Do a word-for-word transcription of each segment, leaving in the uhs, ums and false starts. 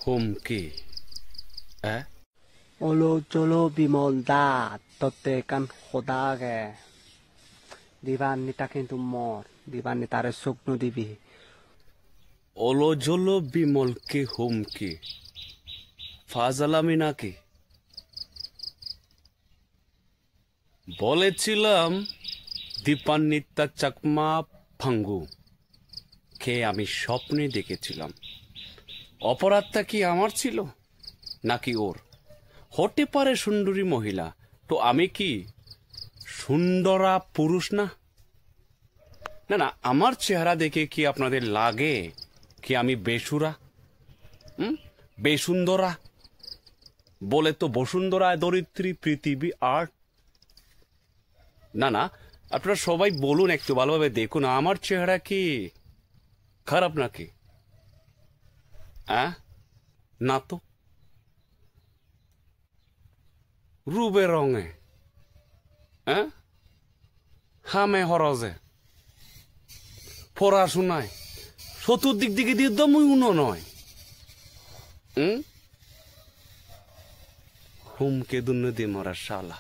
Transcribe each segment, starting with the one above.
Hum ki? Eh? Olo jolo Bimol da, totte ekkan hoda age. Dipan nita kintu mor, dipan nitare suk no dibi. Olo jolo Bimol ki hum ki? Fazalami naki? বলেছিলাম দীপান্বিতা চাকমা পাঙ্গু কে আমি স্বপ্নে দেখেছিলাম। অপরাধটা কি আমার ছিল নাকি ওর? হতে পারে সুন্দরী মহিলা, তো আমি কি সুন্দরা পুরুষ না? না, না, আমার চেহারা দেখে কি আপনাদের লাগে কি আমি বেসুরা? হুম? বেসুন্দরা? বলে তো বসুন্ধরায় ধরিত্রী পৃথিবী আর না, না, আপনারা সবাই বলুন, একটু ভালোভাবে দেখুন, আমার চেহারা কি খারাপ নাকি? হ্যাঁ? না তো। রূপে রঙে, হ্যাঁ? হামে হরজে, পড়াশোনায়, চতুর্দিক দিকে দিয়ে তো মুই উনো নয়। হুম? হুমকে দুর্নীতি মরা শালা।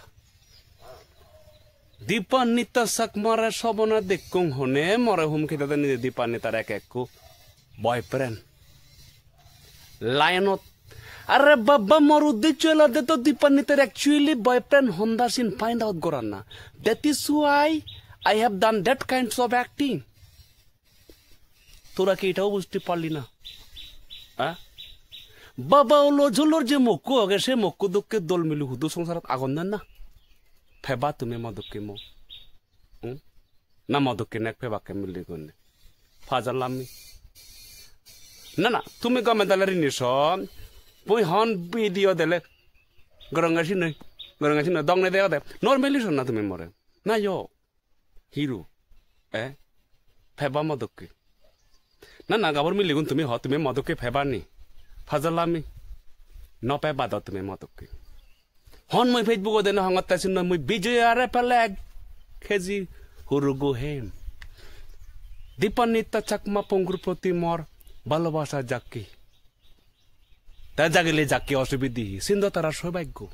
Dipanita Chakmare sobona dekkong hone more humki dede nije Dipanitar ek ekko boyfriend. Lionot. Are baba, mor uddeccho olode to Dipanitar actually boyfriend honda sin find out gorana. That is why I have done that kinds of acting. Tora ki etao bujte parli na? Ha? Baba, olo jolor je mokko age, se mokko dokke dol mile hudu songsarot agon na na? Peba tumi mo dokke mo. Hmm? Na mo dokke nek pebakke mile gonne. Fazalami. Na, na, tumi gome dale rini son. Mui hon video dele. Goronge sinoi. Goronge sinoi. Dong ne de ode. Normally son na tumi more. Na yo. Hero. Eh? Peba mo dokke. Na, na, gabur miligun tumi ho, tumi mo dokke peba ni. Fazalami. No peba do tumi mo dokke. Hon mui Facebook-ot ene hongotte sinno mui Bijoyare pele ek kg hurugu hem. Dipanita Chakma Pongur proti mor bhalobasa jakki. Te jagile jakki, osubide hi? Sin do tarar soibaggo.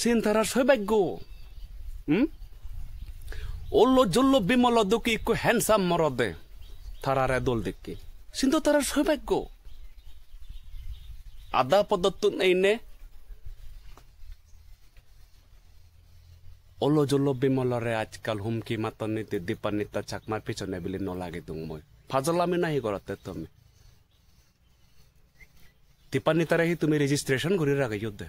Sin tarar soibaggo. Hmm? Ollo jollo Bimolo dokke ikko handsome morode. Tarare dol dekke. Sin do tarar soibaggo. Ada podottun eine ollo jollo Bimolore ajkal humki matton nite Dipanita Chakmar pichone bili no lagedung mui. Fazalami nahi gorotte tumi? Dipanitare hi tumi registration guri rageyo de?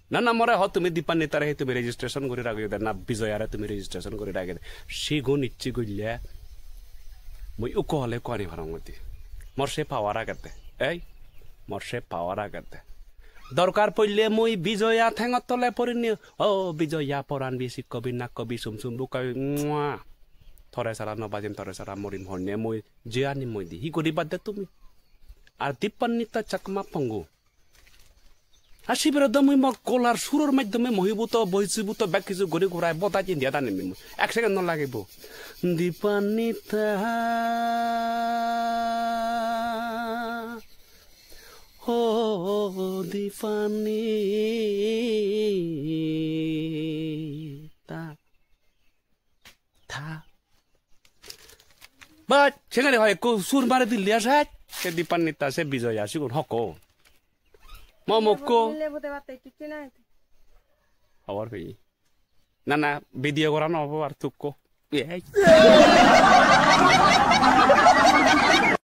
Na, na, more ho tumi Dipanitare hi tumi registration guri rageyo de, na Bijoyare tumi registration guri ragede? Sigun icche golle mui ukko hole ukko ani parong udi. Mor se power agede. Ei, mor se power agede. Dorkar poille mui Bijoya thengot tole porinni. O Bijoya, poran bi sikko bi nakko bi sum sum bukka bi, mua. Tore sara no bajim, tore sara morim honne mui. Je ani mui di, hi guribatte tumi? Ar Dipanita Chakma Pongu. Ar sibere do mui mo golar suror maddhome mohibuto, bohisibuto bek hissu guri gurai bodaj India dani mui. Ek second no lagibo. Dipanita. Oh, Dipanita. Ta. Bas, sengari hoi ekko sur mare dille asaj. Se Dipanita, se Bijoya, sigun hokko. Mo mokko. Mile bude batte kichchu nai. Hobor pei. Na, na, video gora no obo ar tukko. Ei.